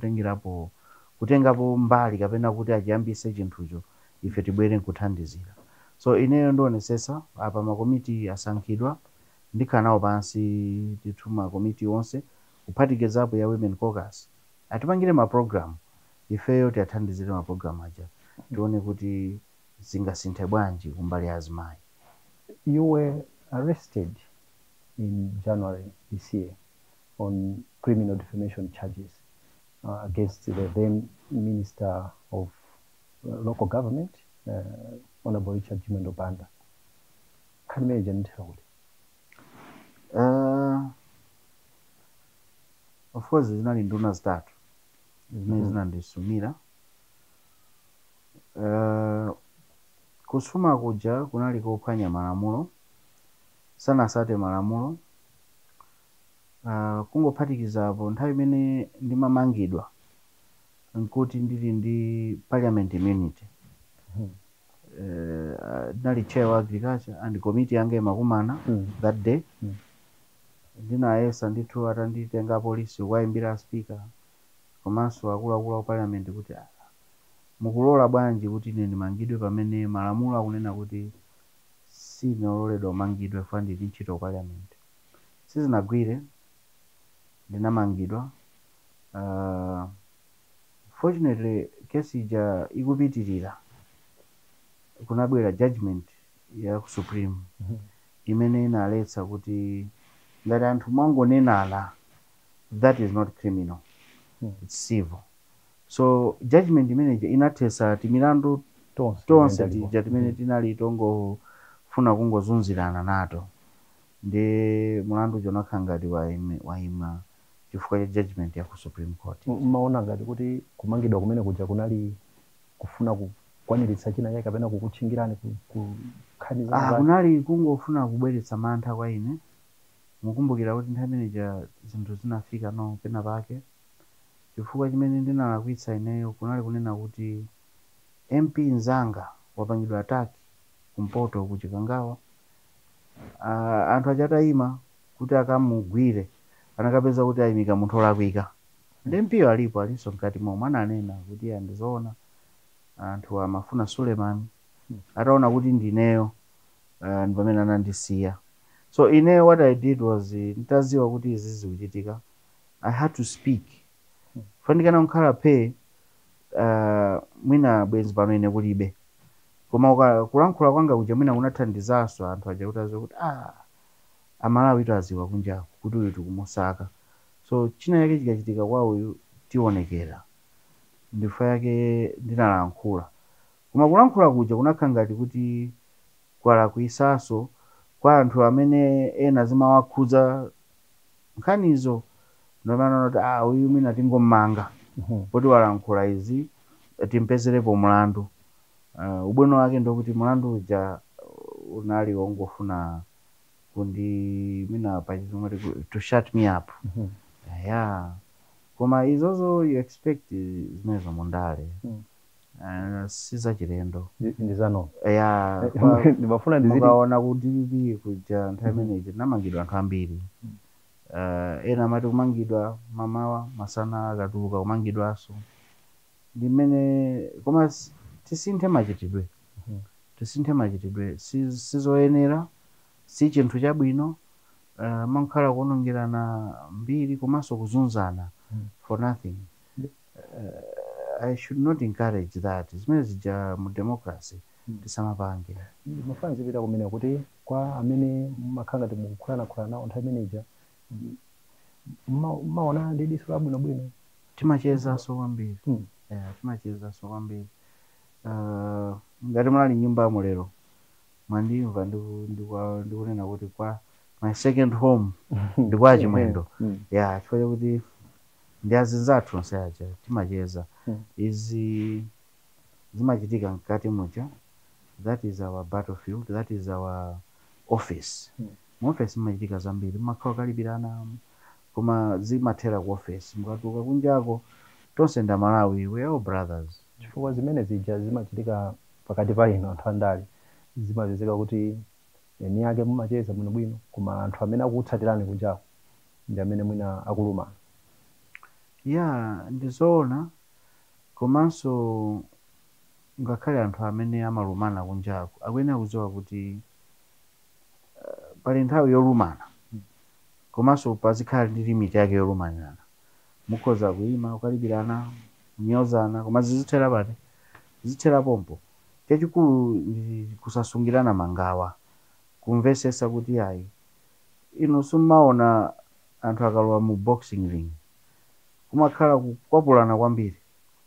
kutengapo mbali kapena kuti achiyambise chinthucho, ife tibwere nkuthandizira. So ineyo ndionesesa apa makomiti asankhidwa, ndikhala nawo pansi ndithu makomiti onse kuphatikizapo ya Women Caucus, atipangire ma program, ifeyo tiyathandizire ma program aja, tione kuti zingasinthe bwanji kumbali ya azimayi. You were arrested in January this year on criminal defamation charges against the then Minister of Local Government, Honorable Richard Chimwendo Banda. Nkhani imene ija ndithera kuti? Of course zinali nduna zitatu zimene zinandisumira. Kusuma kuja kunali kophwanya malamulo, sanasate malamulo. Kungophatikizapo nthawi imene ndimamangidwa nkuti ndili ndi parliament immunity. Ndinali chair wa agriculture and committee yanga imakumana that day. Ndinayesa ndithu atanditenga polisi kukayimbira speaker komanso akuluakulu a parliament kuti, "Ah, mukulola bwanji kuti ine ndimangidwe pamene malamulo akunena kuti sinololedwa kumangidwa chifukwa ndili ntchito ku parliament?" Sizinagwire, ndinamangidwa. Fortunately kesi ija ikupitirira, kunabwera judgment ya ku Supreme imene inaletsa kuti ngati anthu mwangonenana, that is not criminal, it's civil. So judgment imeneja inathesa timilandu tonse tonse timene talipo. Tija timene tinali tongofuna kungozunzirana nato, ndi mulandu uja unakhala ngati waima chifukwa cha judgment ya ku Supreme Court. Mmaona ngati kuti kumangidwa kumene kuja kunali kufuna kukwaniritsa china chake kapena kukutchingirani ku nkhani za Kunali kungofuna kubweretsa mantha kwa ine. Mukumbukira kuti nthawi imeneja zinthu zinafika no pena pake. Chifukwa chimene ndinalakwitsa ineyo kunali kunena kuti MP nzanga wapangidwa attack kumpoto ku Chikangawa. Anthu aja atayima kuti akamugwire, anakapeza kuti ayimika munthu olakwika. Ndi MP alipo, alinso mkati momwe, ananena kuti iye andizoona anthu amafuna Suleiman. Ataona kuti ndineyo, ndi pamene anandisiya. So ineyo, what I did was, ntaziwa kuti izi zikuchitika, I had to speak. Fanikana kukhala phe, mwina bwenzi pano ine kulibe. Koma kulankhula kwanga kuja mwina kunathandizanso anthu aja kuti aziwe kuti, ah, Amalawi itu aziwa kunjaku kuti uyu tikumusaka. So china chake chikachitika kwa uyu, tionekera. Ndifa yake ndinalankhula, koma kulankhula kuja kunakhala ngati kuti kwalakwisanso kwa anthu amene ena zimawakhudza nkhanizo, ndomene kuti, ah, uyu mwina tingommanga poti walankhula izi, timpezerepo mlandu. Ubwino wake ndokuti mlandu uja unali wongofuna kundi, mwina pachizungu to shut me up. Yeah, koma izozo you expect zimenezo mundale. Sizachilendo. Ndi zano. Yeah. Ndimafuna ndiziti Mukaona ku DPP kuja, nthawi imeneyi tinamangidwa anthu ambiri. Ena amati kumangidwa mamawa, masana akatuluka kumangidwanso. Ndi mmene, koma tisinthe machitidwe. Tisinthe machitidwe. Sizoyenera, si chinthu chabwino, mankhala kuonongerana mbiri komanso kuzunzana for nothing. I should not encourage that. Zimene zija mu democracy tisamapange. Ndimafuna ndizipita kumene kuti kwa amene mumakhala ngati mukukhulanakhulana nawo nthawi imeneja, mmaona ndi diso labwinobwino? Timachezanso kwambiri. Yeah, timachezanso kwambiri. Ngati munali nyumbamo lero, mwandimva ndikunena kuti kwa my second home ndi kwa Chimwendo. Yeah, chifukwa chakuti ndi azinzathu onse aja, timacheza. Izi zimachitika mkati muja, that is our battlefield, that is our office. Mu office mumachitika zambiri, mumakhala kalipirana, koma zimathera ku office. Mukatuluka kunjako, tonse nda Malawi, we are all brothers. Chifukwa zimene zija zimachitika pakati pa inu anthu andale, zimapezeka kuti eni ake mumacheza bwinobwino, koma anthu amene akukutsatirani kunjako ndi amene mwina akulumana. Ya, ndizoona. Komanso ngakhale anthu amene amalumana kunjako akuyenera kudziwa kuti pali nthawi yolumana, komanso pazikhala ndi limit yake yolumanirana. Mukhoza kuyima, kukalipirana, kunyozana, koma zizithera pati? Zithera pompo. Chachikulu ndi kusasungirana mangawa, kumvesesa kuti ayi, inu simmaona anthu akalowa mu boxing ring kumakhala kukwapulana kwambiri,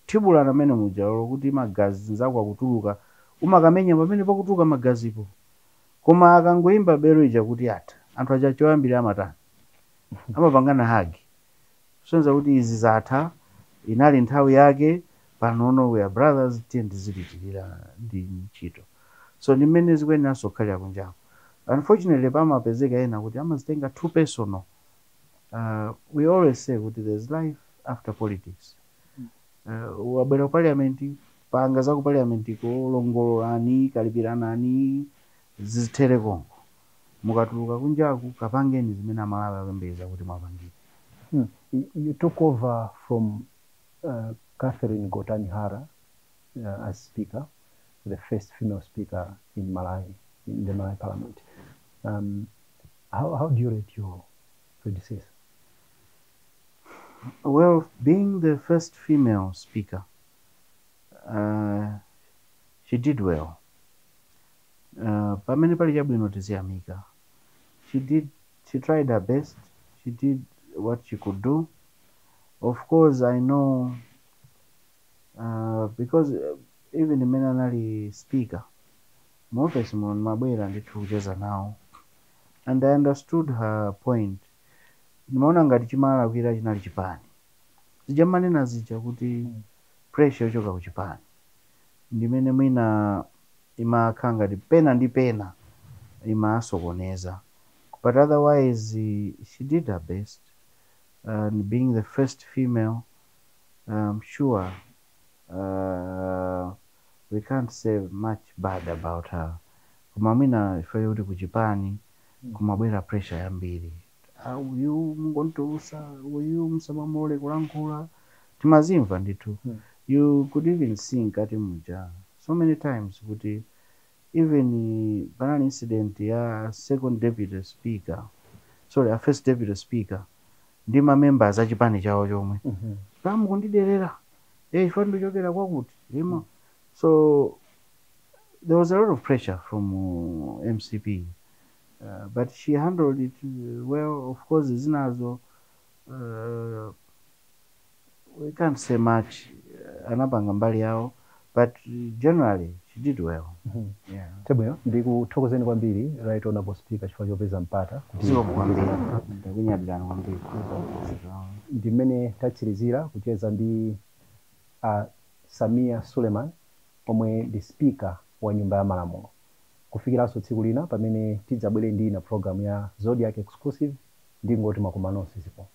thibulana mmene muja, olo kuti magazi nzako akutuluka, umakamenya pamene pakutuluka magazipo. Koma akangoyimba belo ija kuti atha, anthu aja choyambira amatani? Amapangana hug, kusonyeza kuti izi zatha, inali nthawi yake, panono we are brothers, tiye tizipitirira ndi ntchito. So ndi mmene zikuyeneranso kukhalira kunjako. Unfortunately, pamapezeka ena kuti amazitenga too personal. We always say kuti there's life after politics. Wabwera ku parliament, panga za ku parliament ko, longololani, kalipiranani, zithere konko. Mukatuluka kunjaku, kapangeni zimene Amalawi akuyembekeza kuti mwapangire. You took over from Catherine Gotani Hara as speaker, the first female speaker in Malawi, in the Malawi parliament. How do you rate your predecessor? Well, being the first female speaker, she did well. Pamene pali chabwino tiziyamika. She tried her best. She did what she could do. Of course, I know, because even imene anali speaker, mu office muno ndimabwera ndithu kucheza nawo, and I understood her point. Ndimaona ngati chimalakwira chinali chipani. Zija manena zija kuti pressure yochoka ku chipani ndimene mwina imakhala ngati pena ndi pena imasokoneza, but otherwise, she did her best, and being the first female I'm sure we can't say much bad about her. Koma mwina ife kuti kuchipani kumabwera pressure yambiri. Ah, uyu mungontulusa, uyu musamamulole kulankhula, timazimva ndithu. You could even see mkati muja so many times kuti even panali incident ya second deputy speaker, sorry, a first deputy speaker ndi ma members a chipani chawo chomwe, "Pamukundiderera, eh, ife ndichokera kwakuti ima." So there was a lot of pressure from MCP, but she handled it well. Of course zinazo, we can't say much. Anapanga mbali yawo, but generally she did well, yeah. Chabwino, ndikuthokozeni kwambiri, Right Honorable Speaker, chifukwa chopeza mpata kuti Zikomo kwambiri, ndakunyadirani kwambiri. Ndi mmene tatsirizira kucheza ndi Sameer Suleman, omwe ndi Speaker wa Nyumba ya Malamulo. Kufikiranso tsiku lina pamene tidzabwere ndi ina program ya Zodiak Exclusive, ndingoti makoma nonse, zikomo.